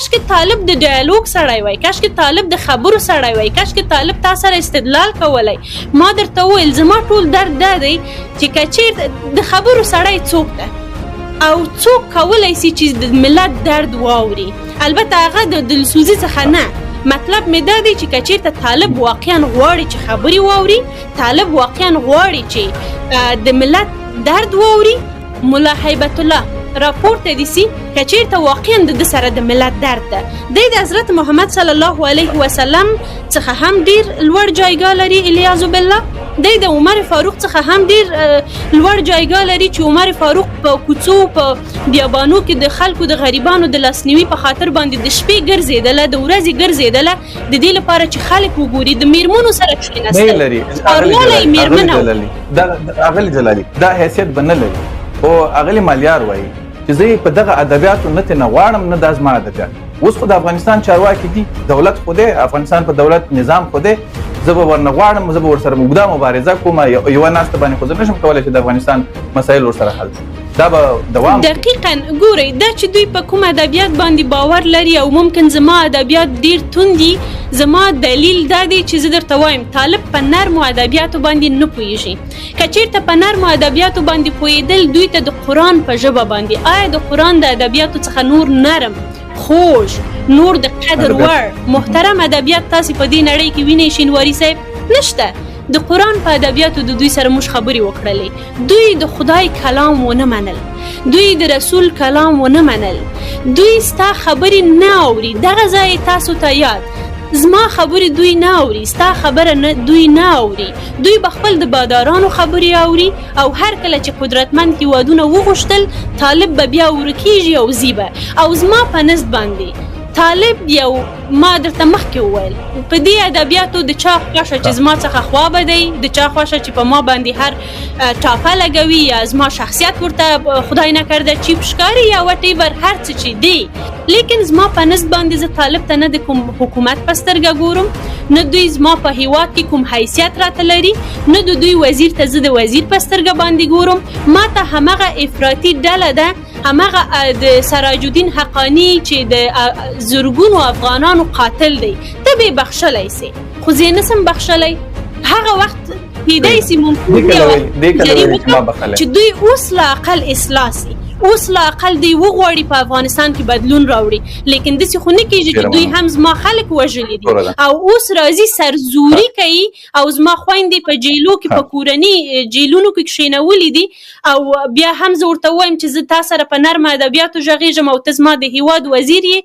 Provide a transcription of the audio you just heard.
کاشکې طالب د ډیالوګ سړی وای، کاشکې طالب د خبرو سړی وای، کاشکې طالب تا سره استدلال کولای. ما درته وویل، زما ټول درد دا دی چې که چیرته د خبرو سړی څوک ده او څوک کولای سي چې د ملت درد واوري، البته هغه د دلسوزي څخه نه. مطلب مې دا دی چې که چیرته طالب واقعا غواړي چې خبرې واوري، طالب واقعا غواړي چې د ملت درد واوري، ملا هیبت الله راپورته دي سي. که چیرته واقعا د ده سره د ملت درد ده، دی د حضرت محمد صلی الله علیه وسلم څخه هم ډیر لوړ جایګاه لري، الیاذ بالله. دی د عمر فاروق څخه هم ډیر لوړ جایګاه لري، چې عمر فاروق په کوڅو، په بیابانو کې د خلکو، د غریبانو د لاسنیوي په خاطر باندې د شپې ګرځېدله، د ورځې ګرځېدله، د دې لپاره چې خلک وګوري. د میرمنو سره کښېناستل، ښاروالۍ میرمنه. اغلی جلالی، دا حیثیت به نه لري. او اغلی مالیار وایي چې زه په دغه ادبیاتو نه ته نه غواړم، نه دا زما ادبیات. اوس خو د افغانستان چارواکي دي، دولت خو دی، افغانستان په دولت نظام خو دی. زه به ورنه غواړم، زه به ورسره اوږده مبارزه کوم. یوه ناسته باندې خو زه نشم کولی چې د افغانستان مسایل ورسره حل کړم، دا به دوام. دقیقا، ګورئ، دا چې دوی په کوم ادبیات باندې باور لري او ممکن زما ادبیات ډیر توند دي، زما دلیل دا دی چې زه درته وایم، طالب په نرمو ادبیاتو باندې نه پوهیږي. که چیرته په نرمو ادبیاتو باندې پوهېدل، دوی ته د قرآن په ژبه باندې، آیا د قرآن د ادبیاتو څخه نور نرم، خوږ، نور د قدر وړ، محترم ادبیات تاسې په دې نړۍ کې وینئ، شینواری صاحب؟ نشته. د قرآن په ادبیاتو د دوی سره موږ خبرې وکړلې، دوی د خدای کلام ونه منل، دوی د رسول کلام ونه منل. دوی ستا خبرې نه اوري. دغه ځای تاسو ته یاد، زما خبرې دوی نه اوري، ستا خبره نه دوی نه اوري. دوی به خپل د بادارانو خبرې اوري، او هر کله چې قدرتمند هیوادونه وغوښتل، طالب به بیا ورکیږي او ځي به. او زما په نزد باندې طالب یو، ما درته مخکې وویل، په دې ادبیاتو د چا خوښه چې زما څخه خوا به دی، د چا خوښه چې په ما باندې هر ټاپه لګوي یا زما شخصیت ورته خدای نه کرده چیپ ښکاري یا وټ ایور، هر څه چې دی، لیکن زما په نزد باندې زه طالب ته نه د کوم حکومت په سترګه ګورم، نه دوی زما په هیواد کې کوم حیثیت راته لري، نه د دوی وزیر ته زه د وزیر په سترګه باندې ګورم. ما ته همغه افراطي ډله ده، همغه د سراج الدین حقانی چې د زرګونو افغانانو قاتل دی. ته به بخښلی سي، خو زه یې نسم بخښلی. هغه وخت کیدای سي ممکن چې دوی اوس لا اقل اصلاح سي، اوس لا اقل دوی وغواړي په افغانستان کې بدلون راوړي، لیکن داسې خو نه کیږي چې دوی هم زما خلک وژلي دي او اوس راځي سرزوري کوي او زما خویندې په جیلو کې، په کورني جیلونو کې کښېنولي دي، او بیا هم زه ورته وایم چې زه تا سره په نرمه ادبیاتو ږغېږم او ته زما د هیواد وزیر یې.